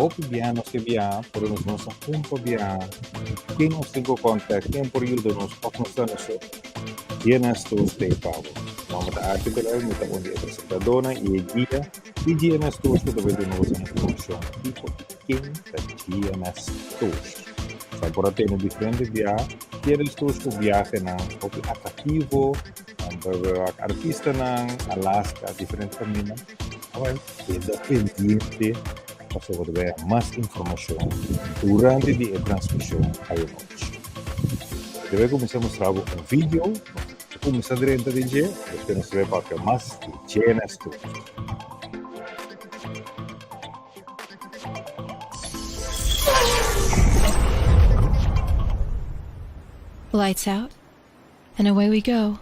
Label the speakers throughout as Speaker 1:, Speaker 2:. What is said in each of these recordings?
Speaker 1: Hopi biaha nos ke biaha, pero nos no sa kon pa biaha, ken nos tin ku kontak, ken por yuda nos òf nos ta nos so. GNS Tours ta e pa bo. Mama ta Archie Belal, mi ta un di e presentadónan i e guia di GNS Tours ku ta bai duna boso informashon kiko i ken ta GNS Tours. Sa por a tene diferente biaha GNS Tours ku biahenan hopi atraktivo, artistanan, Alaska, diferente kaminda. Awel, keda pendiente pasobra bo ta bay mas informacion durante di e transmision ayanochi. Mi ta bay cuminsa mustra bo un video, nos ta cuminsa drenta den dje, despues nos ta bay papia mas di GNS Tours.
Speaker 2: Lights out and away we go.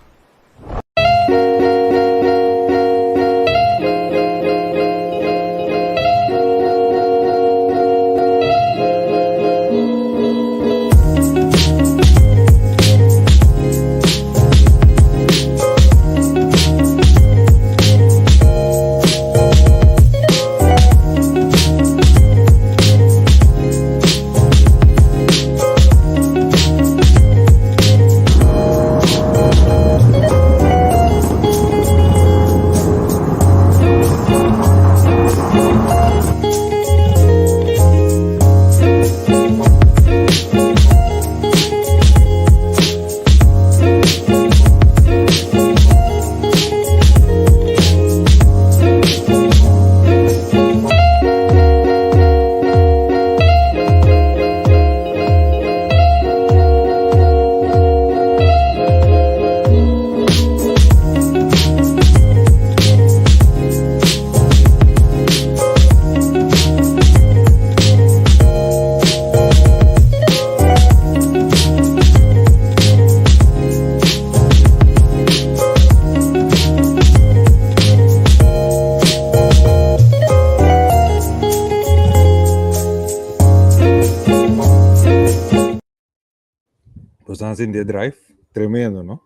Speaker 1: Nos ta hasi de drive, tremendo no?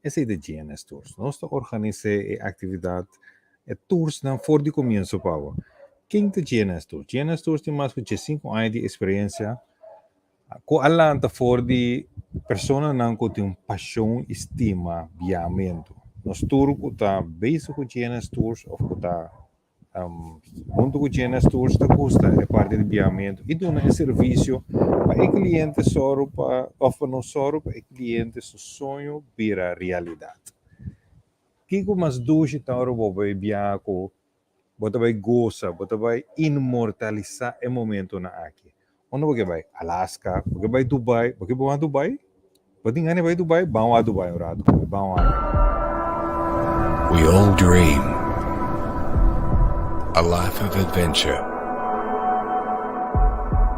Speaker 1: Esei ta GNS Tours. Nos ta organis'é e aktividat, e toursnan for di komienso pa bo. Ken ta GNS Tours? GNS Tours tin mas ku diesinku aña di eksperensia ku a lanta for di personanan ku tin un pashon i stima biahamentu. Nos tur ku ta bezig ku GNS Tours òf ku ta Huntu ku GNS Tours ta gusta e parti di biahamentu i duna e servisio pa e kliente sòru pa òf pa nos sòru pa e kliente su soño bira realidat. Kiko mas dushi ta ora bo bai biaha ku bo ta bai gosa, bo ta bai inmortalisá e momentunan aki. Unda bo ke bai? Alaska, bo ke bai Dubai, bo ke bai Dubai? Bo tin gana di bai Dubai? Ban wak Dubai un ratu, ban wak.
Speaker 3: We all dream a life of adventure.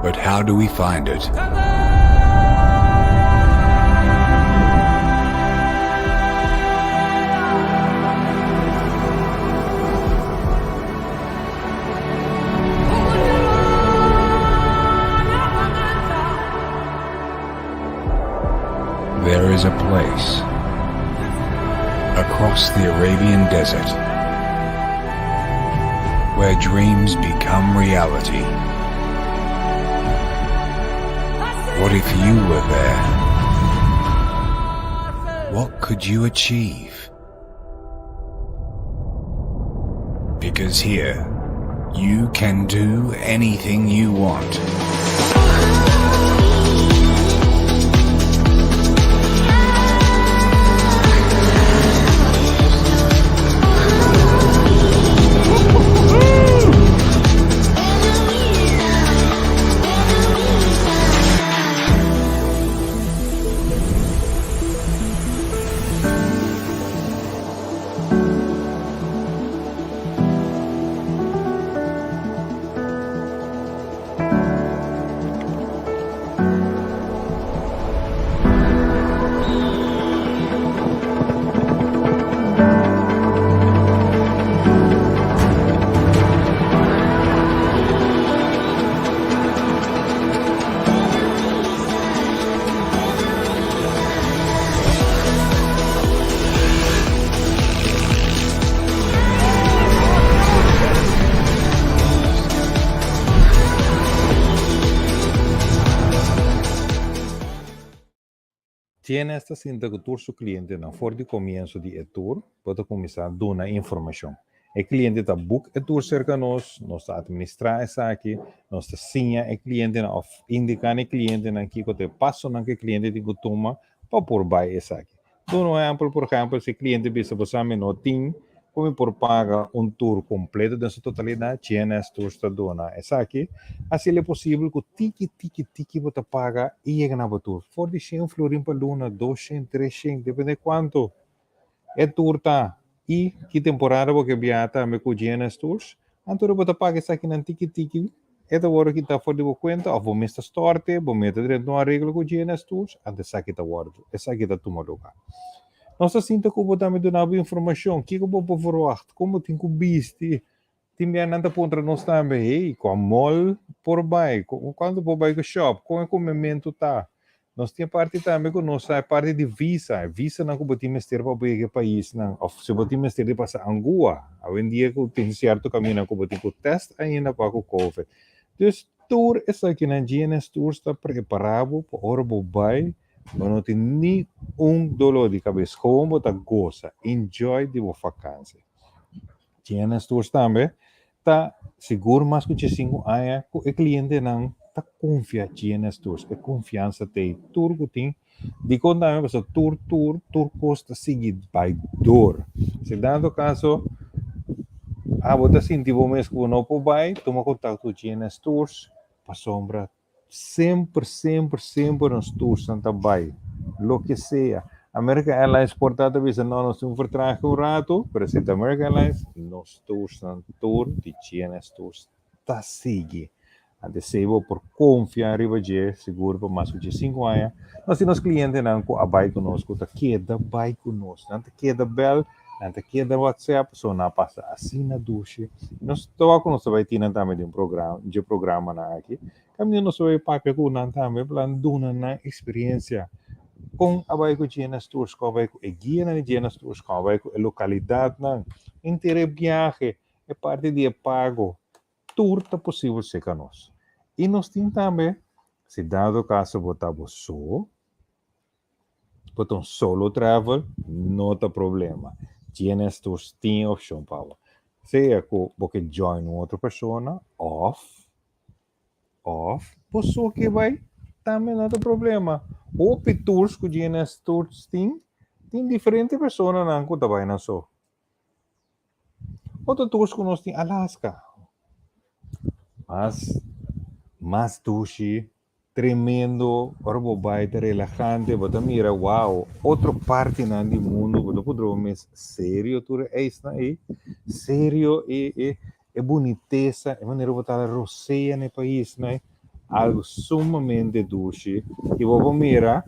Speaker 3: But how do we find it? There is a place across the Arabian desert where dreams become reality. What if you were there? What could you achieve? Because here, you can do anything you want.
Speaker 1: GNS ta sinta ku tur su klientenan for di komienso di e tur, bo ta kuminsá duna informashon. E kliente ta buk e tur serka nos, nos ta atministrá esaki, nos ta siña e klientenan òf indiká na e klientenan kiko ta e pasonan ku e kliente tin ku tuma pa por bai esaki. Duna un ehèmpel, por ehèmpel, si e kliente bisa bo sa mi no tin ku mi por paga un tur kompleto den su totalidat, GNS Tours ta duna esaki. Asina e posibel ku tiki tiki tiki bo ta paga i yega na bo tur. For di shen florin pa luna, doshen, treshen, depende kuantu e tur ta i ki temporada bo ke biaha tambe ku GNS Tours. Anto bo ta paga esakinan tiki tiki, e ta wòrdu kitá for di bo kuenta òf bo mes ta stòrte, bo mes ta drenta un areglo ku GNS Tours, anto esaki ta wòrdu, esaki ta tuma lugá. Nos ta sinta ku bo tambe duna bo informashon, kiko bo por verwagt, kon bo tin ku bisti. Tin bia nan ta puntra nos tambe, hey, kua mall por bai, kuantu por bai ku shòp, kon e komementu ta. Nos tin e parti tambe ku nos sa e parti di visa, e visanan ku bo tin mester pa bo yega e paisnan òf si bo tin mester di pasa Angua, awendia ku tin sierto kaminda ku bo tin ku tèst ainda pa ku covid. Dus tur esakinan GNS Tours ta prepará bo pa ora bo bai bo no tin ni un doló di kabes, gewoon bo ta gosa, enjoy di bo fakansi. GNS Tours tambe ta sigur mas ku diesinku aña ku e klientenan ta konfia GNS Tours. E konfiansa ta ei tur ku tin. Dikon tambe? Pasobra tur tur tur kos ta sigui bai dor. Si dado kaso abo ta sinti bo mes ku bo no por bai, tuma kontakto ku GNS Tours pasobra Semper, semper, semper nos toersnan ta bai. Loke sea. American Airlines por ta ta bisa no, nos tin un vertraging un ratu, pero si ta American Airlines, nos toersnan tur di GNS Tours ta sigui. Antes esei bo por konfia riba dje, sigur pa mas ku diesinku aña. Nos tin nos klientenan ku a bai ku nos, ku ta keda bai ku nos. Nan ta keda bèl, nan ta keda WhatsApp, pasobra nan a pasa asina dushi. Nos ta wak ku nos ta bai tin nan tambe den program, dje programanan aki. Kaminda nos ta bai papia ku nan tambe pa nan duna nan eksperensia kon a bai ku GNS Tours, kon a bai ku e guianan di GNS Tours, kon a bai ku e lokalidatnan, henter e biahe, e parti di e pago, tur ta posibel serka nos. I nos tin tambe, si dado kaso bo ta bo so, Bo ta un solo travel, no ta problema. GNS Tours tin e opcion pa bo. Sea cu bo ke join un otro persona of of bo so ke bai, tambe no ta problema. Hopi tours cu GNS Tours tin, tin diferente personanan cu ta bai nan so. Otro tours cu nos tin Alaska. Mas mas dushi Tremendo, ora bo bai ta relahante, bo ta mira wow, otro partinan di mundo, bo ta puntra bo mes, serio tur e ijsnan ei? Serio e e e bunitesa, e manera bo ta rosea na e paisnan ei? Algo sumamente dushi i bo por mira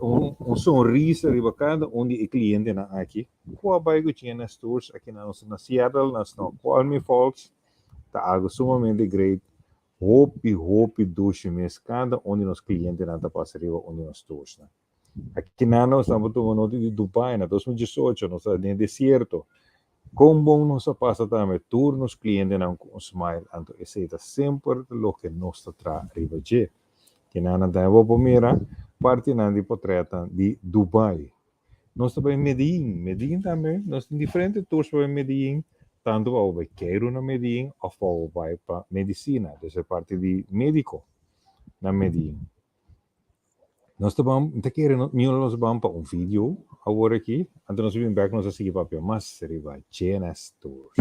Speaker 1: un un sonrisa riba kada un di e klientenan aki ku a bai ku GNS Tours aki na nos na Seattle, na Snoqualmie Falls, ta algo sumamente great. Hopi hopi dushi mes kada un di nos klientenan ta pasa riba un di nos toursnan. Akinan nos tabata tuma nota di Dubai na 2018, nos ta den desierto. Kon bon nos a pasa tambe tur nos klientenan ku un smile, anto esei ta semper loke nos ta traha riba dje. Kinanan tambe bo por mira partinan di potretnan di Dubai. Nos ta bai Medellin. Medellin tambe, nos tin diferente tours pa bai Medellin, tantu pa bo bai keiru na Medellin òf pa bo bai pa medisina, dus e parti di médiko na Medellin. Nos ta ban, mi ta kere mi nos ban pa un video awor aki, anto nos bin bèk nos a sigui papia mas riba GNS Tours.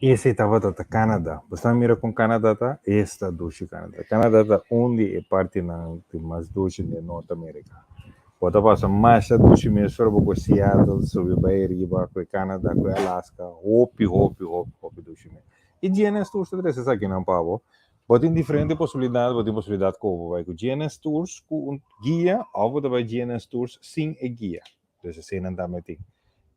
Speaker 1: Esei tabata ta Canada. Bo sa mira kon Canada ta? Esta dushi Canada. Canada ta un di e partinan di mas dushi den Norte America. Bo ta pasa masha dushi mes ora bo ku Seattle subi bai riba ku e Canada ku e Alaska. Hopi hopi hopi hopi dushi mes. I GNS Tours ta trese esakinan pa bo. Bo tin diferente posibilidat, bo tin posibilidat ku bo bai ku GNS Tours ku un guia òf bo ta bai GNS Tours sin e guia. Dus eseinan tambe tin.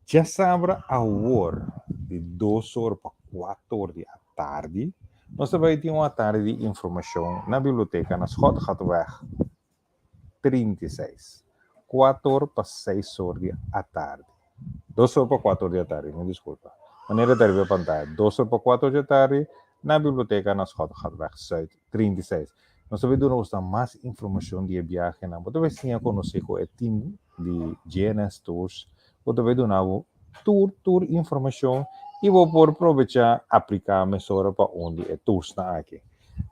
Speaker 1: Djasabra awor di dos or pa kuater or di atardi nos ta bai tin un atardi di informashon na biblioteka na Schotgatweg 36. Kuater or pa seis or di atardi. Dos or pa kuater or di atardi, mi diskulpa. Manera ta riba e pantaya, dos or pa kuater or di atardi na biblioteka na Schotgatweg Zuid 36. Nos ta bai duna boso mas informashon di e biahenan. Bo ta bai siña konosé ku e tim di GNS Tours. Bo ta bai duna bo tur tur informashon i bo por probechá apliká mesora pa un di e toursnan aki.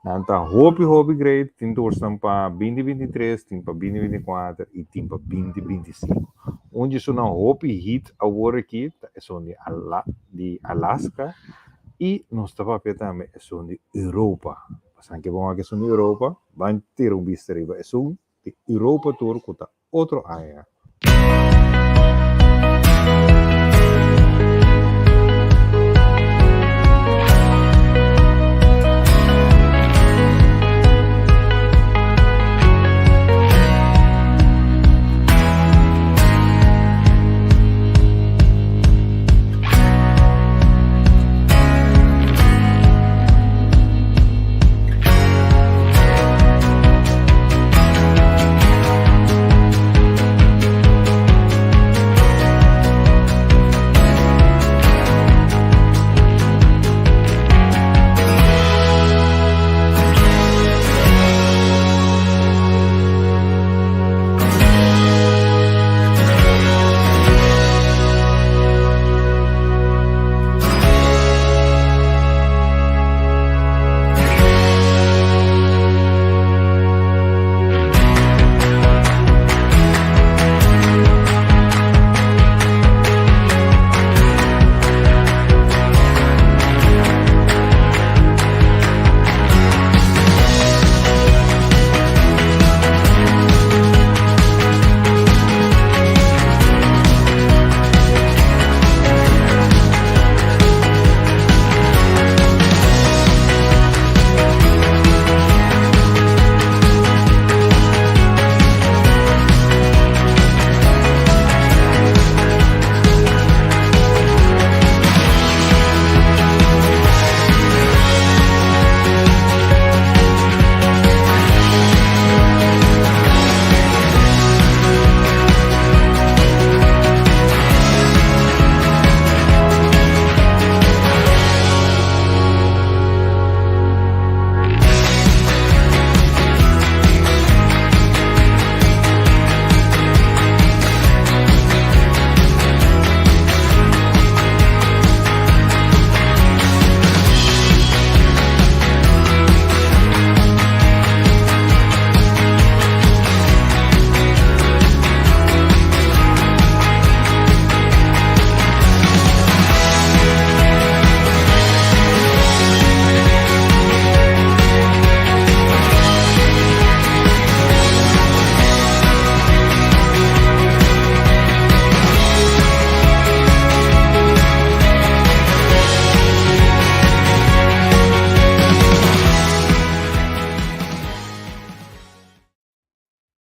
Speaker 1: Nan ta hopi hopi great. Tin toursnan pa 2023, tin pa 2024 i tin pa 2025. Un di esunnan hopi hit awor aki ta esun di di Alaska i nos ta papia tambe esun di Europa. Pasan ke bon aki esun di Europa, ban tira un bista riba esun di Europa tur ku ta otro aña.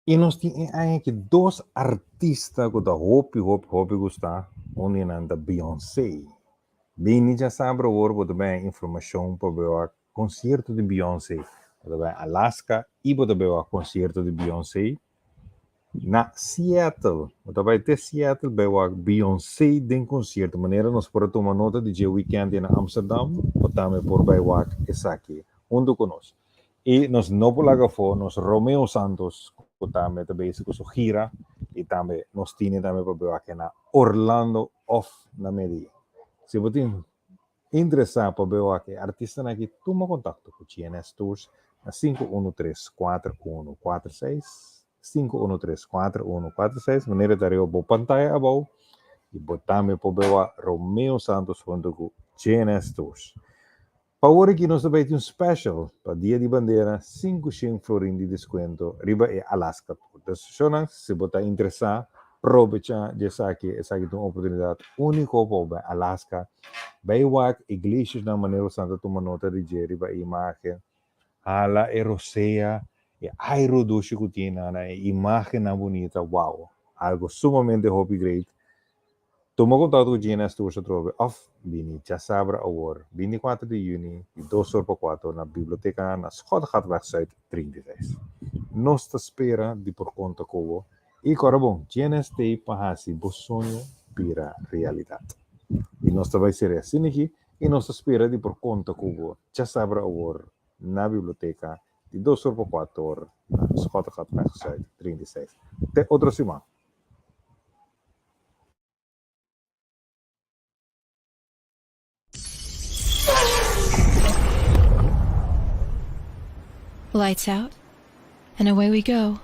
Speaker 1: I nos tin e aña aki dos artista ku ta hopi hopi hopi gusta, un di nan ta Beyoncé. Bini djasabra awor bo ta bay informashon pa bay wak konsierto di Beyoncé. Bo ta bay Alaska i bo ta bay wak konsierto di Beyoncé na Seattle. Bo ta bay te Seattle bay wak Beyoncé den konsierto. Manera nos por a tuma nota di dje weekend na Amsterdam, bo tambe por bay wak esaki huntu ku nos. I nos no por laga afó nos Romeo Santos ku tambe ta bezig ku su gira i tambe nos tine tambe pa biba aki na Orlando òf na Medellin. Si bo tin interesá pa biba aki e artistanan aki tuma kontakto ku GNS Tours na 513 4146, 513 4146 manera ta riba bo pantaya abou i bo tambe por biba Romeo Santos huntu ku. GNS Tours. Pa awor aki nos ta bay tin un special pa Dia di Bandera, 500 florin di descuento riba e Alaska Tour. Dus shownan, si bo ta interesa, probecha di esaki, esaki ta un oportunidad unico pa bo bay Alaska, bay wak e glaciersnan manera bo sa ta tuma nota di dje riba e imagen, hala e rosea, e airo dushi cu tin nan, e imagennan bunita, wow, algo sumamente hopi great. Tuma kontakto ku GNS Tours atrobe òf bini djasabra awor, 24 di yüni, di dos or pa kuater or na Biblioteka na Schottegatweg Zuid 36. Nos ta spera di por konta ku bo i kòrda bon, GNS t'ei pa hasi bo soño bira realidat. I nos ta bai sera asina aki i nos ta spera di por konta ku bo djasabra awor na Biblioteka di dos or pa kuater or na Schottegatweg Zuid 36. Te otro siman!
Speaker 2: Lights out, and away we go.